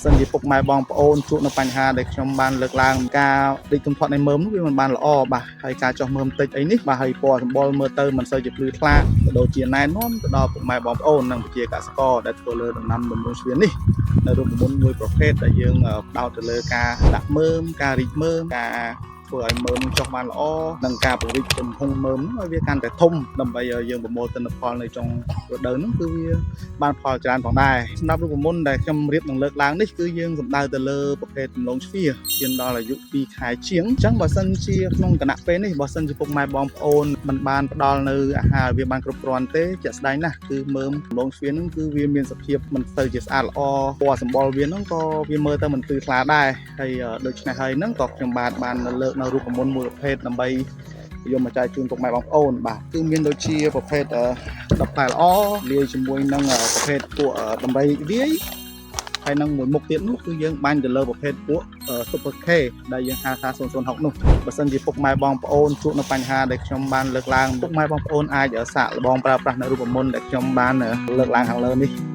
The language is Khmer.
សិនជាពុកម៉ែបងប្អូនជួបនៅបញ្ហាដែលខ្ញុំបានលើកឡើងការរីកធំធាត់នៃមើមនោះវាមិនបានល្អបាទហើយការចោះមើមតិចអីនេះបាទហើយពណ៌សម្បុរមើលទៅមិនសូវជាភ្លឺថ្លាក៏ដូចជាណែនាំទៅដល់ពុកម៉ែបងប្អូននិងប្រជាកសិករដែលធ្វើលើដំណាំដំឡូងជ្វានេះនៅរូបមន្តមួយប្រភេទដែលយើងផ្ដោតទៅលើការដាក់មើមការរីកមើមការធ្វើឲ្យមើមចុះបានល្អនិងការពង្រីកទំហំមើមនោះឲ្យវាកាន់តែធំដើម្បីឲ្យយើងប្រមូលទិន្នផលនៅចុងរដូវនោះគឺវា បានផលច្រើនផងដែរសម្រាប់រូបមន្តដែលខ្ញុំរៀបនឹងលើកឡើងនេះគឺយើងសំដៅទៅលើប្រភេទដំឡូងជ្វាឈានដល់អាយុ2ខែជាងអញ្ចឹងបើសិនជាក្នុងគណៈពេលនេះបើសិនជាពុកម៉ែបងប្អូនមិនបានផ្ដល់នៅអាហារឲ្យវាបានគ្រប់គ្រាន់ទេជាក់ស្ដែងណាស់គឺមើមដំឡូងជ្វានឹងគឺវាមានសភាពមិនសូវជាស្អាតល្អពណ៌សម្បុរវានឹងក៏វាមើលទៅមិនទឺថ្លាដែរហើយដូច្នេះហើយហ្នឹងក៏ខ្ញុំបាទបានលើកនៅរូបមន្តមួយប្រភេទដើម្បីយកមកចែកជូនពុកម៉ែបងប្អូនបាទគឺមានដូចជាប្រភេទ ដផ្លែល្អលាយជាមួយនឹងប្រភេទពួកដំរីរាយហើយនឹងមួយមុខទៀតនោះគឺយើងបាញ់ទៅលើប្រភេទពួក Super K ដែលយើងហៅថា006នោះបើសិនជាពុកម៉ែបងប្អូនជួបនៅបញ្ហាដែលខ្ញុំបានលើកឡើងពុកម៉ែបងប្អូនអាចសាកល្បងប្រើប្រាស់នៅរូបមន្តដែលខ្ញុំបានលើកឡើងខាងលើនេះ។